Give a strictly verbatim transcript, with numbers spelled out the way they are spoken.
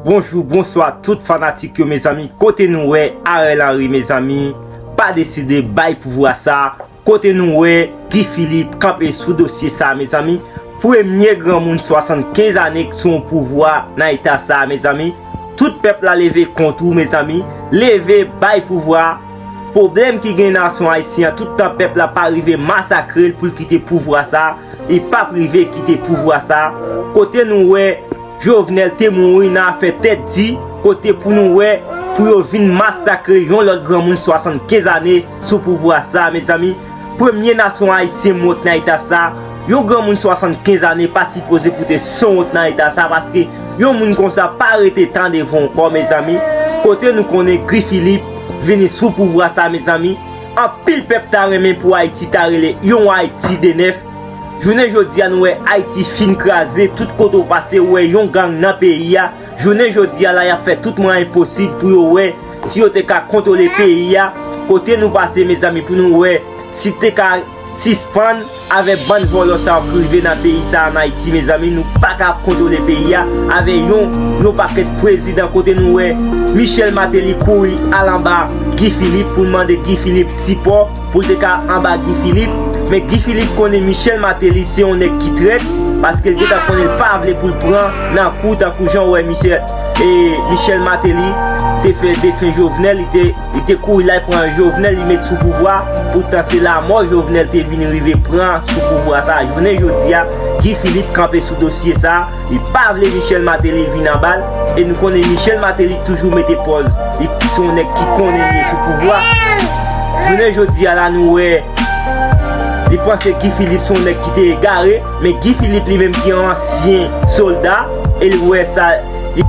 Bonjou, bonswa tout fanatik yo, mezanmi. Kote nou wè Ariel Henry, mezanmi, pa deside bay pouvwa sa. Kote nou wè Guy Philippe kanpe sou dosye sa, mezanmi. Premye granmoun swasannkenz ane sou yon pouvwa nan eta sa, mezanmi. Tout pèp la leve kont ou, mezanmi. Leve bay pouvwa. Pwoblèm ki gen nasyon ayisyen an, tout tan pèp la pa rive masakre l pou l kite pouvwa sa, li p ap rive kite pouvwa sa. Kote nou wè Jovenel te mouri nan afè tèt di, kote pou nou wè pou yo vin masakre yon lòt granmoun swasannkenz ane sou pouvwa sa, mezanmi. Premye nasyon ayisyen monte nan eta sa. Yon granmoun swasannkenz ane pa sipoze pou te sanwont nan eta sa, paske yon moun konsa pa rete tan devan ankò, mezanmi. Kote nou konnen Guy Philippe vini sou pouvwa sa, mezanmi. Anpil pèp ta renmen pou Ayiti ta rele yon Ayiti de nèf. Jounen jodi a, nou wè Ayiti fin kraze, tout kote w pase, ou wè yon gang nan peyi a. Jounen jodi a la, y ap fè tout mwayen posib pou yo wè si yo te ka kontwole peyi a. Kote nou pase, mezanmi, pou nou wè si te ka sispann avèk bann vòlò sa yo k rive nan peyi sa an Ayiti, mezanmi. Nou pa ka ap kontwole peyi a avèk yon, yon pakèt prezidan. Kote nou wè Michel Martelly kouri al anba Guy Philippe pou l mande Guy Philippe sipò, pou l te ka anba Guy Philippe. Men Guy Philippe konnen Michel Martelly se yon nèg ki trèt, paske l gentan konnen l pa vle pou l pran nan kou, tankou jan w wè Michel, e Michel Martelly te fè defen Jovenel, li te, li te kouri l al pran Jovenel, li met sou pouvwa. Poutan se lanmò Jovenel te vin rive pran sou pouvwa sa. Jounen jodi a, Guy Philippe kanpe sou dosye sa. Li pa vle Michel Martelly vin anba l. E nou konnen Michel Martelly toujou mete pòz li se yon nèg ki konnen li ye sou pouvwa. Jounen jodi a la, nou wè li panse Guy Philippe se yon nèg ki te egare, men Guy Philippe li menm ki yon ansyen sòlda, e li wè sa, li